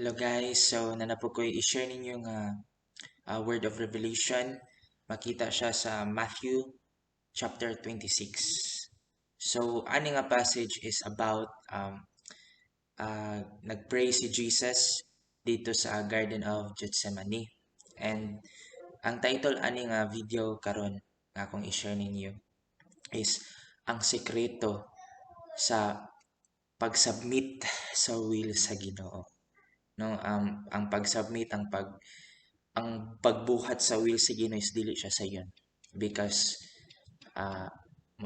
Hello guys, so naa na po ko'y i-share ninyo nga word of revelation. Makita siya sa Matthew chapter 26. So ani nga passage is about nagpray si Jesus dito sa Garden of Gethsemane. And ang title ani nga video karon nga akong i-share ninyo is ang sekreto sa pagsubmit sa will sa Ginoo, no? Ang pag-submit, ang pagbuhat sa will sa Ginoo is dili siya sayon because mo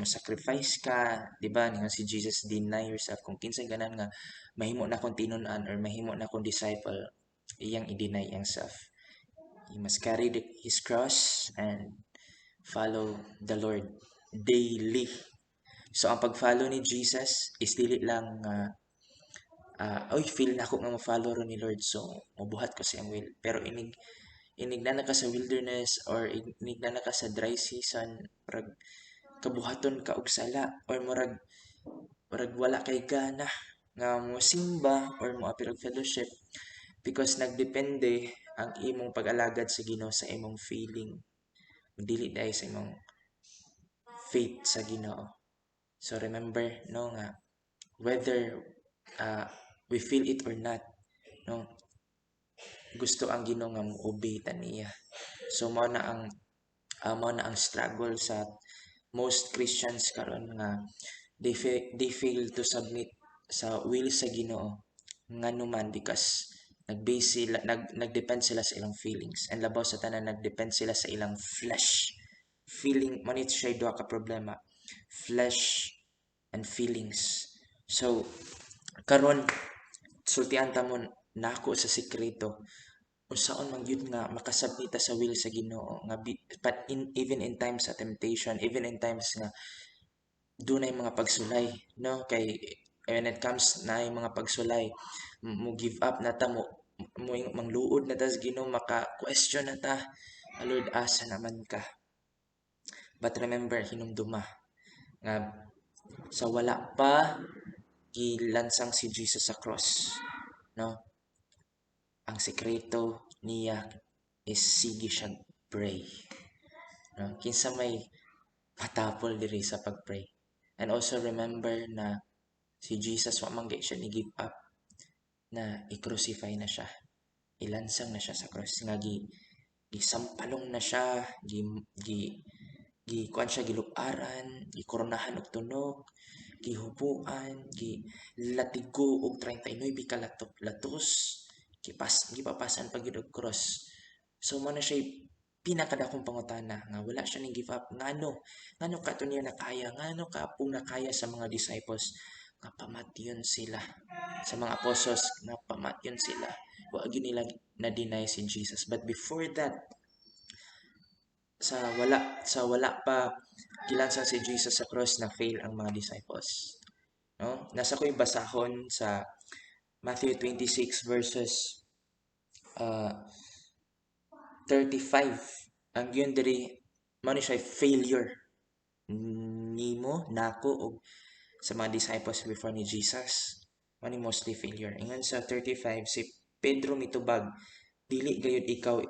sacrifice ka, di ba? Ningon si Jesus, "Deny yourself." Kung kinsay ganahan nga mahimo na akong tinun-an or mahimo na akong disciple, iyang i-deny ang self. He must carry his cross and follow the Lord daily. So ang pag-follow ni Jesus is dili lang nga oy, feel na ako nga mo-follow ro ni Lord, so mobuhat ko sa iyang will. Pero inig na ka sa wilderness or inig na ka sa dry season, murag kabuhaton ka og sala or murag wala kay gana nga mo simba or mo apil og fellowship because nagdepende ang imong pag-alagad sa Ginoo sa imong feeling, dili dahil sa imong faith sa Ginoo. So remember, no, nga whether we feel it or not, no, gusto ang Ginoo nga mo-obey ta niya. So mao na ang struggle sa most Christians karon nga they fail to submit sa will sa Ginoo, ngano man because nag-base sila, nagdepend sila sa ilang feelings, and labaw sa tanan, nagdepend sila sa ilang flesh feeling. Mao ni siya duha ka problema, flesh and feelings. So karon sultian ta mo nako sa sekreto unsaon man gyud nga makasubmit ta sa will sa Ginoo nga but even in times sa temptation, even in times nga dunay mga pagsulay, no? Kay when it comes na mga pagsulay, mo give up na ta, mo mangluod na ta sa Ginoo, maka question na ta, "Lord, asa naman ka?" But remember, hinumduma nga sa wala pa gilansang si Jesus sa cross, no, ang sekreto niya is sige siya pray, no? Kinsa may matapol diri sa pag-pray? And also remember na si Jesus, wa man siya ni give up na i-crucify na siya, ilansang na siya sa cross, nga gi gisampalong na siya, gi gi gi kuan siya, giluparan, gikoronahan og tunog, gihubuan, gi latigo og 39 ka latos, gipapasan pa gyud og cross. So mao na siya pinakadakong pangutana nga wala siya ning give up. Ngano kato niya nakaya? Ngano kaapong nakaya sa mga disciples nga pamatyon sila, sa mga apostles nga pamatyon sila, wa gyud nila na deny si Jesus? But before that, sa wala pa gilansang si Jesus sa cross, na fail ang mga disciples, no? Nasa ko'y basahon sa Matthew 26 verses 35. Ang yun diri, mao ni siya failure nimo, nako, og sa mga disciples before ni Jesus. Mao ni mostly failure. Ingon sa 35, si Pedro mitubag, "Dili gayud ikaw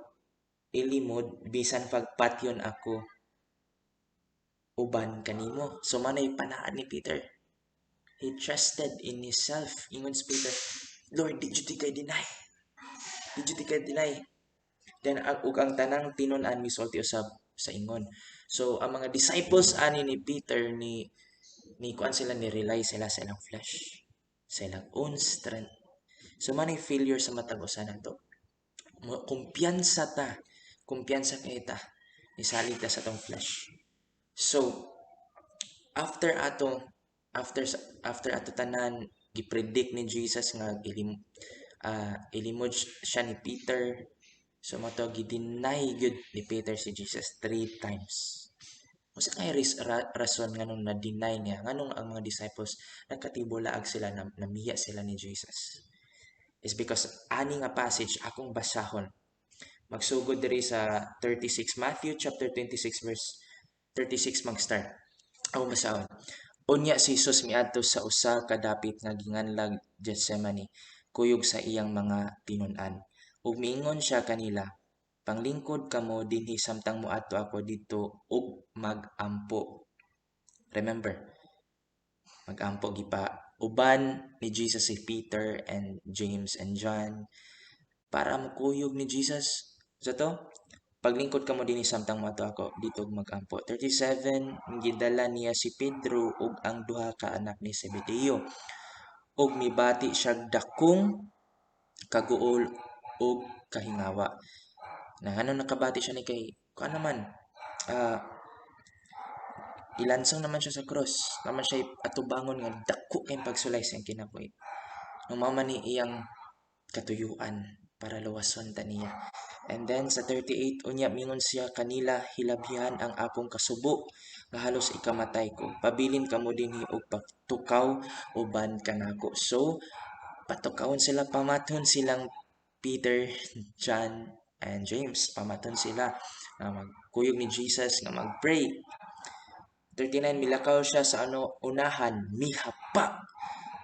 ilimod bisan pagpatyon ako uban kanimo." So mao nay panaad ni Peter. He trusted in himself. Ingon si Peter, "Lord, di jud kay deny. Di jud kay deny." Then ug ang tanang tinun-an misulti usab sa ingon. So ang mga disciples ani ni Peter, ni kuan sila, ni rely sila sa ilang flesh, sa ilang own strength. So man failure sa matag usa nato. Kumpiyansa ta, kumpiyansa kay ta, nisalig ta sa atong flesh. So after ato tanan, gipredict ni Jesus nga ilimod siya ni Peter. So mao to gi-deny gyud ni Peter si Jesus three times. Unsa kay rason nganong na-deny niya? Nganong ang mga disciples nagkatibulaag sila, na namiya sila ni Jesus? Is because ani nga passage akong basahon. Magsugod diri sa 36, Matthew chapter 26 verse 36 mag-start. Akong basahon. Unya si Jesus miadto sa usa ka dapit nga ginganlag Gethsemane. kuyog sa iyang mga tinun-an. Ug miingon siya kanila, "Panglingkod kamo dinhi samtang moadto ako didto ug magampo." Remember, magampo, gipa uban ni Jesus si Peter and James and John para mokuyog ni Jesus. Sa to, "Paglingkod kamo dinhi samtang moadto ako didto ug magampo." 37, gidala niya si Pedro ug ang duha ka anak ni Zebedeo ug mibati siya dakong kaguol ug kahingawa. Na ngano nakabati siya ni? Kay kuan naman, ilansang naman siya sa cross, naman siya atubangon nga dako kay pagsulay sa iyang kinabuhi. No, mao man ni iyang katuyuan para luwason ta niya. And then sa 38, unya mingon siya kanila, "Hilabyan ang akong kasubo nga halos ikamatay ko. Pabilin kamo dinhi og pagtukaw uban kanako." So patukawon sila, pamaton silang Peter, John, and James. Pamaton sila nga magkuyog ni Jesus, nga magpray. 39, milakaw siya sa ano unahan, mihapa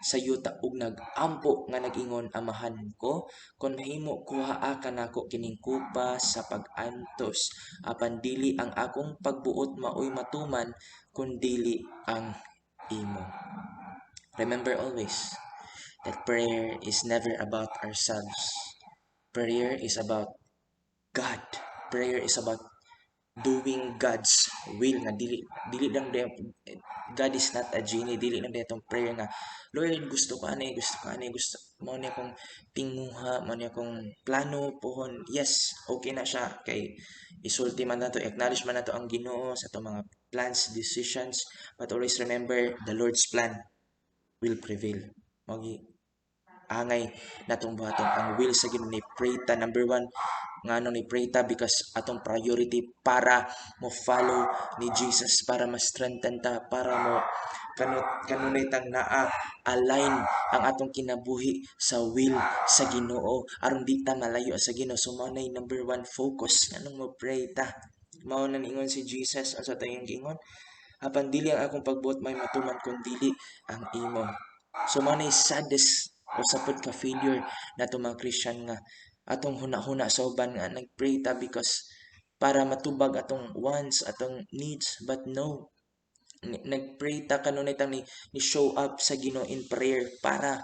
sa yuta ug nagampo nga nag-ingon, "Amahan ko, kon mahimo, kuhaa kanako kining kupa sa pag-antos, apan dili ang akong pagbuot maoy matuman kun dili ang imo." Remember always that prayer is never about ourselves. Prayer is about God. Prayer is about doing God's will nga dili dili lang, God is not a genie. Dili lang atong prayer nga, "Lord, gusto ko ani, gusto ko ani, gusto mo ni akong tinguha, mo ni akong plano pohon." Yes, okay na siya kay isulti man nato, acknowledge man nato ang Ginoo sa atong mga plans, decisions, but always remember, the Lord's plan will prevail. Mao angay natong buhaton ang will sa Ginoo. Ni pray ta, number one, ngano ni pray ta? Because atong priority para mo follow ni Jesus, para ma-strengthen ta, para mo kanut kanunay tang naa align ang atong kinabuhi sa will sa Ginoo aron di ta malayo sa Ginoo. So mao nay number one focus nganong mo pray ta. Mao na niingon si Jesus, unsa tayong giingon? "Apan dili ang akong pagbuot may matuman kun dili ang imo." So mao nay saddest o sapod ka failure nato mga Christian nga atong huna-huna sa uban nga nagpray ta because para matubag atong wants, atong needs, but no, nagpray ta, kanunay tang ni show up sa Ginoo in prayer para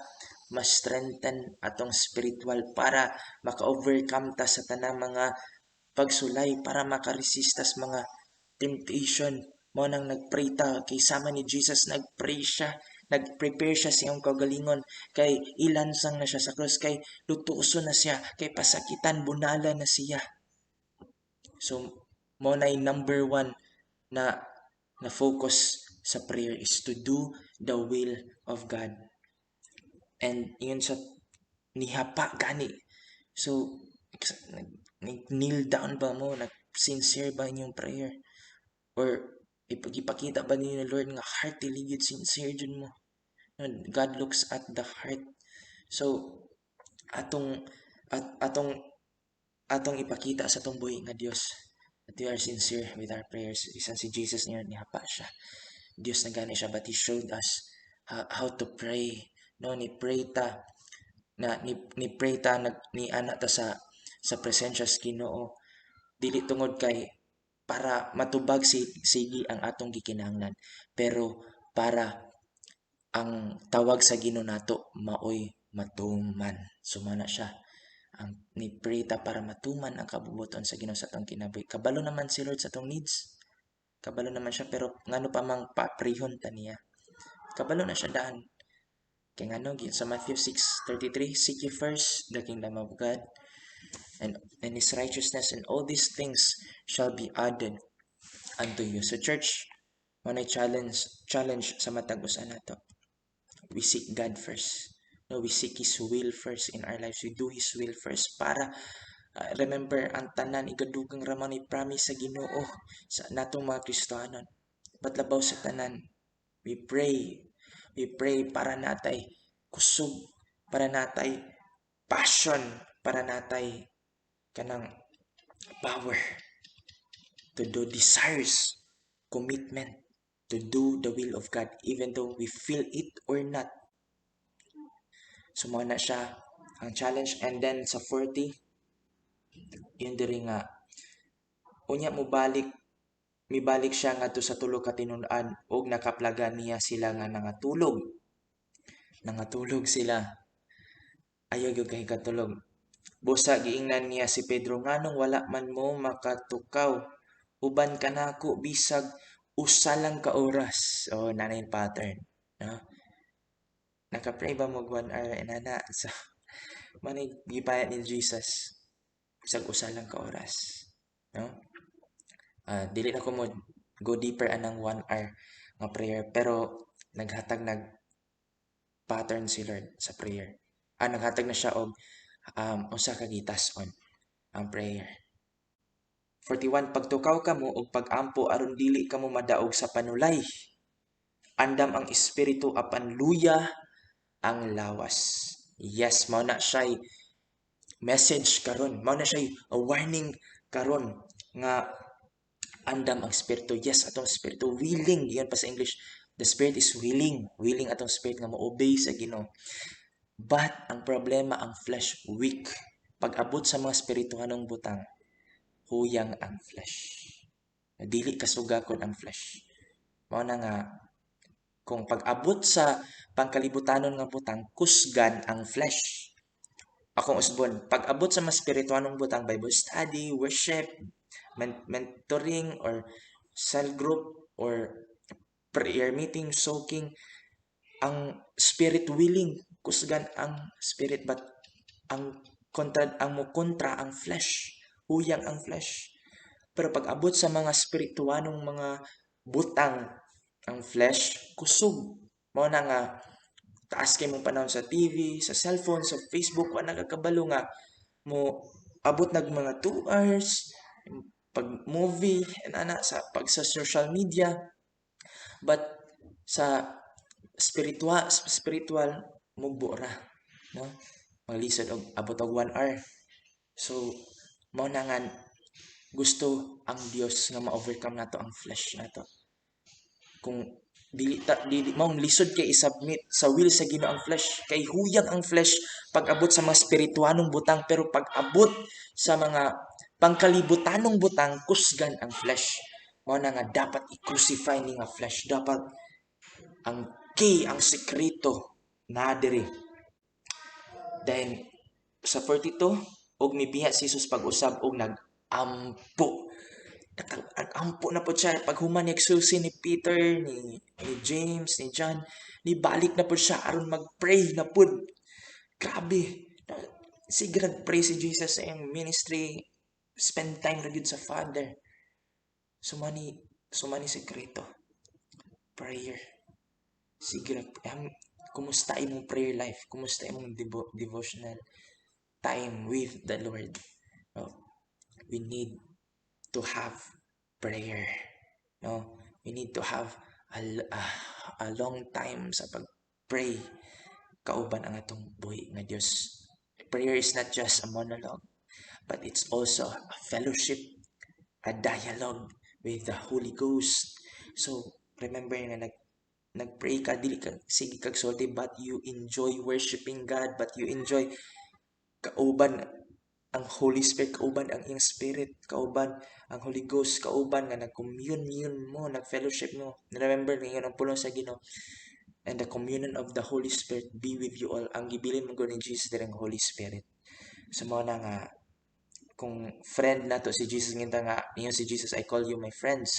ma-strengthen atong spiritual, para maka-overcome ta sa tanang mga pagsulay, para maka-resist tas mga temptation. Mao nang nagpray ta kay sama ni Jesus, nagpray siya, nagprepare siya sa iyang kaugalingon kay ilansang na siya sa cross, kay lutuson na siya, kay pasakitan, bunala na siya. So mao na number one na na focus sa prayer is to do the will of God. And yun sa nihapa gani. So nag kneel down ba mo? Nag sincere ba inyong prayer? Or ipagipakita ba ninyo ni Lord nga heartily gyud, sincere jud mo? God looks at the heart. So atong at atong atong ipakita sa atong buhi nga Dios that we are sincere with our prayers. Bisan si Jesus niya nihapa siya. Dios na gani siya, but He showed us how to pray. No, ni pray ta na ni pray ta, nag ni ana ta sa presensya sa Ginoo dili tungod kay para matubag si sige ang atong gikinahanglan, pero para ang tawag sa Ginoo nato maoy matuman. Sumana siya ang ni pray ta para matuman ang kabubut-on sa Ginoo sa atong kinabuhi. Kabalo naman si Lord sa atong needs, kabalo naman siya, pero ngano pa mang paprihon ta niya? Kabalo na siya daan. Kay ngano sa Matthew 6:33, "Seek ye first the kingdom of God and His righteousness, and all these things shall be added unto you." So church, mao challenge challenge sa matag usa nato. We seek God first. No, we seek His will first in our lives. We do His will first para remember, ang tanan igadugang ra man ni promise sa Ginoo sa natong mga Kristohanon. But labaw sa tanan, we pray. We pray para natay kusog, para natay passion, para natay kanang power to do desires, commitment to do the will of God even though we feel it or not. So mao na siya. Ang challenge. And then sa 40, yun diri nga unya mo balik, mibalik siya ngadto sa tulo ka tinun-an ug nakaplagan niya sila nga nangatulog. Nangatulog sila. Ayaw gyud kay katulog. Busa giingnan niya si Pedro, "Nganong wala man mo makatukaw uban kanako bisag usa lang ka oras?" Oh, naa na pattern, no? Naka-pray ba mo 1 hour inana? So manay gipayat ni Jesus, bisag usa lang ka oras, no? Dili na ko mo go deeper anang 1 hour nga prayer, pero naghatag nag pattern si Lord sa prayer. Naghatag na siya og usa ka gitas-on ang prayer. 41. "Pagtukaw kamo og pagampo aron dili kamo madaog sa panulay. Andam ang espiritu apan luya ang lawas." Yes, mao na siya message karon. Mao na siya a warning karon nga andam ang espiritu. Yes, atong espiritu willing. Yan pa sa English, the spirit is willing. Willing atong spirit nga mo-obey sa Ginoo. But ang problema, ang flesh weak. Pag abot sa mga spirituhanong butang, huyang ang flesh. Dili kasugakon ang flesh. Mao na nga kung pag-abot sa pangkalibutanon nga butang, kusgan ang flesh. Akong usbon, pag-abot sa mga spirituanong butang, Bible study, worship, mentoring, or cell group, or prayer meeting, soaking, ang spirit willing, kusgan ang spirit, but ang kontra, ang mo kontra ang flesh, huyang ang flesh. Pero pag abot sa mga spirituanong mga butang, ang flesh kusog. Mao na nga taas kay mong panahon sa TV, sa cellphone, sa Facebook, wa nagakabalo nga mo abot nag mga 2 hours pag movie and ana sa pag sa social media, but sa spiritual spiritual mugbo ra, no? Maglisod og abot og 1 hour. So mao na nga gusto ang Dios nga ma-overcome nato ang flesh nato. Kung dili ta dili mao lisod kay i-submit sa will sa Ginoo ang flesh, kay huyang ang flesh pag abot sa mga spirituanong butang, pero pag abot sa mga pangkalibutanong butang, kusgan ang flesh. Mao na nga dapat i-crucify ni nga flesh. Dapat ang key, ang sekreto na diri. Then sa 42, og mibiya si Jesus pag-usab og nag-ampo. Nag-ampo na po siya pag human ni susi ni Peter, ni James, ni John, ni balik na po siya aron mag-pray na pud. Grabe. Sige nag-pray si Jesus sa iyang ministry, spend time ra gyud sa Father. Sumani sekreto. Prayer. Sige, kumusta imong prayer life? Kumusta imong devotional time with the Lord? No? We need to have prayer. No? We need to have a long time sa pag-pray kauban ang atong buhi nga Dios. Prayer is not just a monologue, but it's also a fellowship, a dialogue with the Holy Ghost. So, remember nga nag-pray ka, dili ka sige kag sulti, but you enjoy worshiping God, but you enjoy kauban ang Holy Spirit, kauban ang iyang Spirit, kauban ang Holy Ghost, kauban nga nag-communion mo, nag-fellowship mo. Remember ngayon ang pulong sa Ginoo, "And the communion of the Holy Spirit be with you all." Ang gibilin mo ni Jesus diri ang Holy Spirit. So mao na nga kung friend nato si Jesus, nginta nga niyon si Jesus, "I call you my friends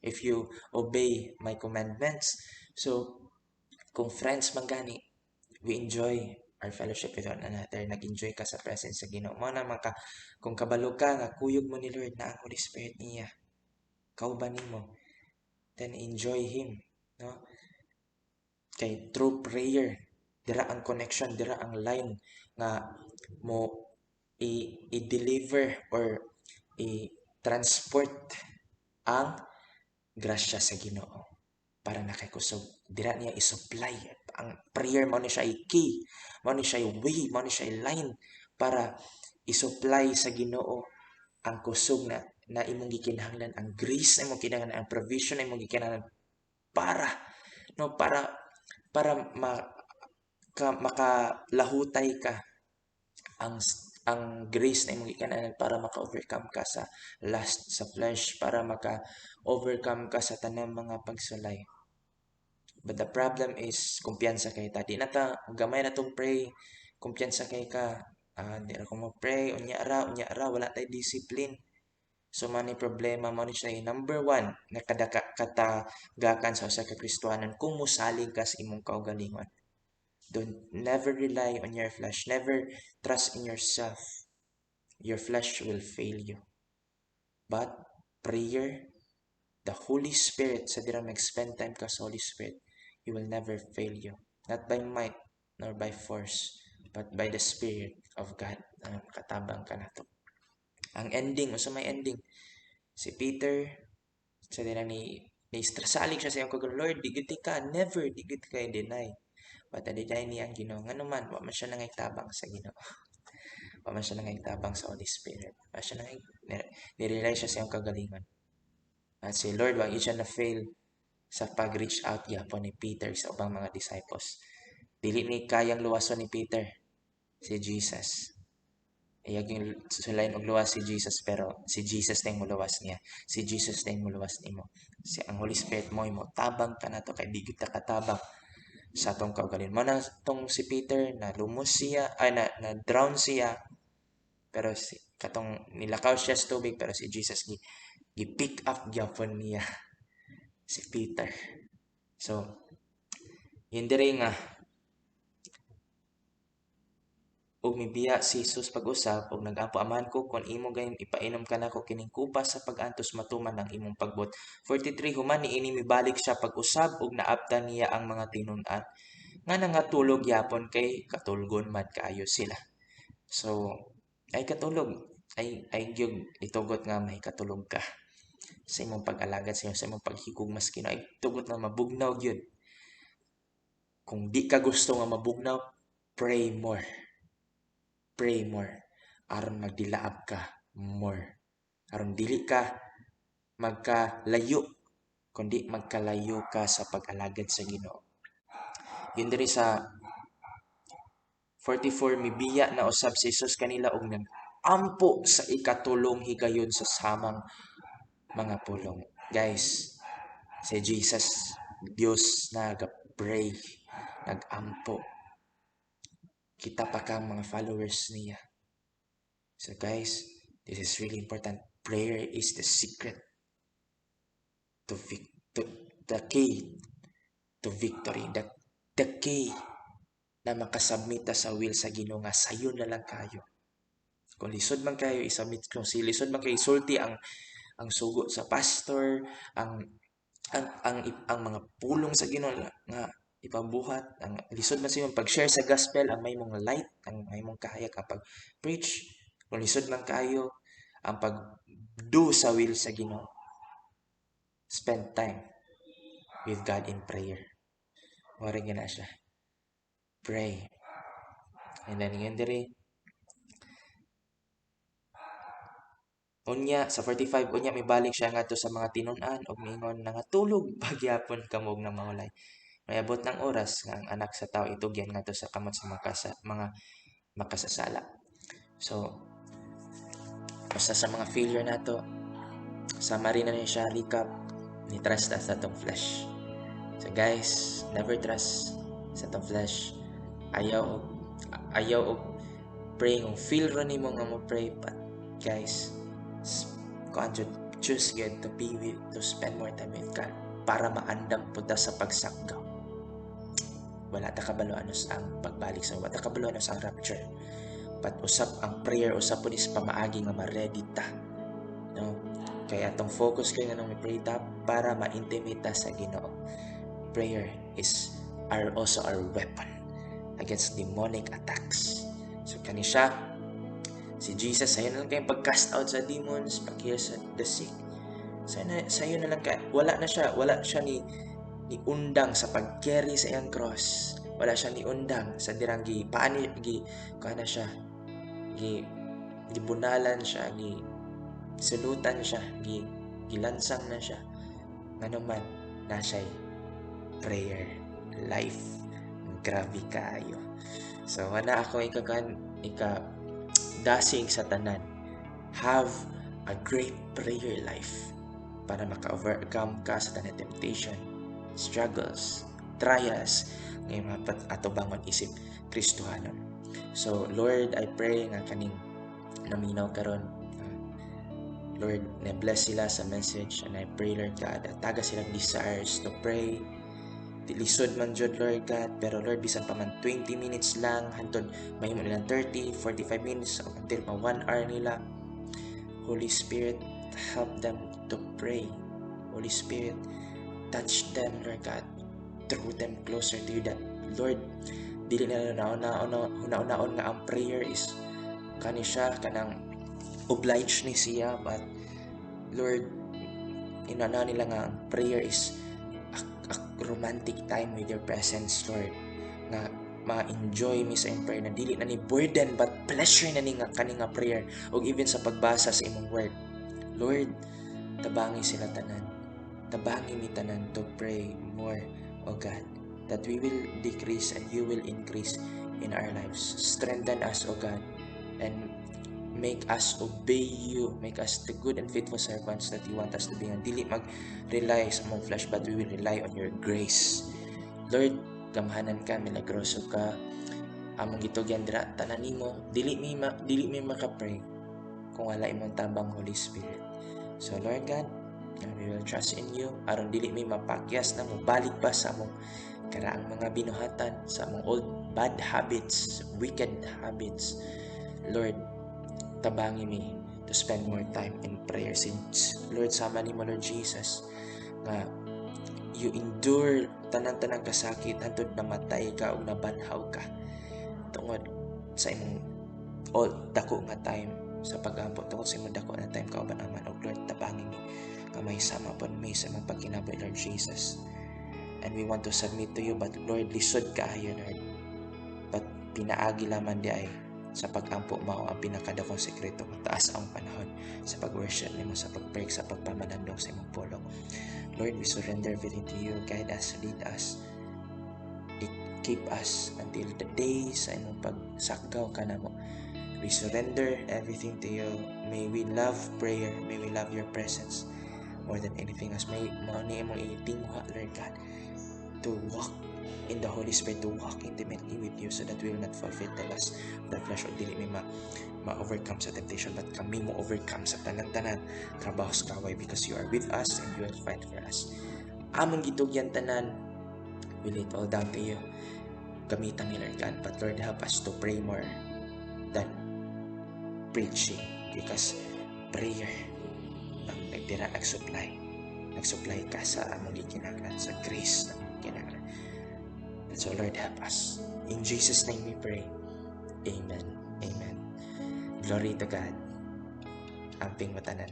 if you obey my commandments." So kung friends man gani, we enjoy our fellowship with one another. Nag-enjoy ka sa presence sa Ginoo. Mao na man ka kung kabalo ka nga kuyog mo ni Lord na ang Holy Spirit niya kauban nimo, then enjoy Him, no? Kay through prayer, dira ang connection, dira ang line nga mo i-deliver or i-transport ang grasya sa Ginoo para na kay kusog. Dira niya i-supply ang prayer. Mao ni siya ay key, mao ni siya way, mao ni siya line para i-supply sa Ginoo ang kusog na imong gikinahanglan, ang grace na imong kinahanglan, ang provision na imong gikinahanglan para, no, para para makalahutay ka. Ang grace na imong gikanan para maka-overcome ka sa lust sa flesh, para maka-overcome ka sa tanang mga pagsulay. But the problem is, kumpiyansa kay ta. Di na ta, gamay na tong pray, kumpiyansa kay ka. Ah, di ra ko mo pray, unya ra, wala tay discipline. So mao ni problema, mao ni siya number one nga kadaka katagakan sa usa ka Kristohanon kung mosalig ka sa imong kaugalingon. Don't never rely on your flesh. Never trust in yourself. Your flesh will fail you. But prayer, the Holy Spirit, sa dirang nag-spend time ka sa Holy Spirit, He will never fail you. Not by might nor by force, but by the Spirit of God. Na makatabang ka nato. Ang ending, unsa may ending? Si Peter, sa dirang ni salig siya sa iyang kaugalingon, "Lord, di gid ka, never, di gid ka deny." But deny niya ang Ginoo. Ngano man, wa man siya nangaytabang sa Ginoo. Wa man siya nangaytabang sa Holy Spirit. Wa siya nangay, ni-rely siya sa iyang kagalingon. At si Lord, wa siya na fail sa pag-reach out gyapon ni Peter sa ubang mga disciples. Dili ni kayang luwason ni Peter si Jesus. Iyang sulayin og luwas si Jesus, pero si Jesus na yung muluwas niya. Si Jesus na yung muluwas nimo. Si ang Holy Spirit mo mo tabang ka nato kay di gyud ta katabang sa atong kaugalingon. Mao na tong si Peter na lumos siya, ay na drown siya, pero si katong nilakaw siya sa tubig, pero si Jesus gi pick up gyapon niya si Peter. So, yun diri nga ug mibiya si Jesus pag-usab ug nag-ampo, "Amahan ko, kon imo gayud ipainom kanako kining kupa sa pag-antos, matuman ang imong pagbuot." 43 Human niini mibalik siya pag-usab ug naabtan niya ang mga tinun-an nga nangatulog yapon kay katulgon man kaayo sila. So, ay katulog, ay gyud itugot nga mahikatulog ka sa imong pag-alagad sa imong paghigugma sa Ginoo, ay tugot nga mabugnaw gyud. Kung di ka gusto nga mabugnaw, pray more. Pray more aron magdilaab ka more. Aron dili ka magkalayo, kundi magkalayo ka sa pag-alagad sa Ginoo. Yun diri sa 44, mibiya na usab si Jesus kanila og nag-ampo sa ikatulong higayon sa samang mga pulong. Guys, si Jesus, Dios, naga-pray, nag-ampo. Kita pa kang mga followers niya. So guys, this is really important. Prayer is the secret to the key to victory. The key na makasubmit ta sa will sa Ginoo nga sayon na lang kayo. Kung lisod man kayo isubmit, kung si lisod man kayo isulti ang sugo sa pastor, ang mga pulong sa Ginoo nga ipabuhat, ang lisod man sa imong pag-share sa gospel, ang may mong light, ang may mong kahayag, ang pag-preach, kung lisod man kayo ang pag-do sa will sa Ginoo, spend time with God in prayer. Mao na siya. Pray. And then ngayon diri, unya sa 45, unya mibalik siya ngadto sa mga tinun-an ug miingon, "Nangatulog pagyapon kamo ug namawlay. Mayabot ng oras nga ang Anak sa Tao itugyan ngadto sa kamot sa mga makasasala." So, basta sa mga failure nato, summary na ni siya, recap, ni trust ta sa atong flesh. So guys, never trust sa atong flesh. Ayaw og praying kung feel ra nimo nga mo pray, but guys, kuan jud, choose God to be with, to spend more time with God para maandam pud ta sa pagsakgaw. Wala ta kabalo anos ang pagbalik sa, wala ta kabalo anos ang rapture. But usap ang prayer, usap pud is pamaagi nga ma-ready ta. No? Kaya atong focus kay nga nang pray ta para ma-intimate ta sa Ginoo. Prayer is our also our weapon against demonic attacks. So kani siya, si Jesus, sayo na lang kayong pag-cast out sa demons, pag-heal sa the sick. Sayo na lang kay, wala na siya, wala siya ni undang sa pag-carry sa iyang cross. Wala siya ni undang sa dirang gi paani gi kuha na siya, gi gibunalan siya, gi sulutan siya, gi gilansang na siya. Ngano man na siya prayer life. Grabe kaayo. So wala ako ikakan ika Dasig sa tanan, have a great prayer life para maka-overcome ka sa tanan temptation, struggles, trials nga imong atubangon isip Kristohanon. So Lord, I pray nga kaning naminaw karon, Lord, na bless sila sa message, and I pray, Lord God, taga sila desires to pray. Lisod man jud, Lord God, pero Lord, bisan pa man 20 minutes lang, hantod mahimo nila 30, 45 minutes until ma 1 hour nila. Holy Spirit, help them to pray. Holy Spirit, touch them, Lord God. Draw them closer to you that, Lord, dili na huna-hunaon nga ang prayer is kani siya, kanang obliged ni siya, but Lord, inana nila nga ang prayer is a romantic time with your presence, Lord, nga ma-enjoy mi sa imong prayer, na dili na ni burden but pleasure na ni nga kani nga prayer ug even sa pagbasa sa imong word. Lord, tabangi sila tanan, tabangi mi tanan to pray more, O God, that we will decrease and you will increase in our lives. Strengthen us, O God, and make us obey you, make us the good and faithful servants that you want us to be. And dili mag-rely sa among flesh, but we will rely on your grace. Lord, gamhanan ka, milagroso ka. Among gitugyan dira tanan nimo, dili mi maka-pray kung wala imong tabang, Holy Spirit. So Lord God, we will trust in you aron dili mi mapakyas na mobalik pa sa among karaang mga binuhatan, sa among old bad habits, wicked habits. Lord, tabangi mi to spend more time in prayer, since Lord, sama nimo, Lord Jesus, nga you endure tanan-tanang kasakit hantod namatay ka ug nabanhaw ka tungod sa imong all dako nga time sa pag-ampo, tungod sa imong dako nga time kauban Amahan. Og Lord, tabangi mi nga may sama pod mi sa imong pagkinabuhi, Lord Jesus, and we want to submit to you, but Lord, lisod kaayo, Lord, but pinaagi lamang diay sa pag-ampo mao ang pinakadakong sekreto. Mataas ang panahon sa pag-worship nimo, sa pag-pray, sa pagpamanandong sa imong pulong. Lord, we surrender everything to you. Guide us, lead us, keep us until the day sa imong pagsakgaw ka namo. We surrender everything to you. May we love prayer, may we love your presence more than anything else. May mao ni imong itinguha, Lord God, to walk in the Holy Spirit, to walk intimately with you so that we will not fulfill the lust of the flesh or dili mi ma-overcome sa temptation, but kami mo overcome sa tanan-tanan trabaho sa kaway because you are with us and you will fight for us. Among gitugyan tanan, we lay it all down to you. Gamitan mi, Lord God, but Lord, help us to pray more than preaching because prayer ang nagdira, nag-supply ka sa among gikinahanglan, sa grace na among kinahanglan. And so Lord, help us. In Jesus' name we pray. Amen. Amen. Glory to God. Amping mo tanan.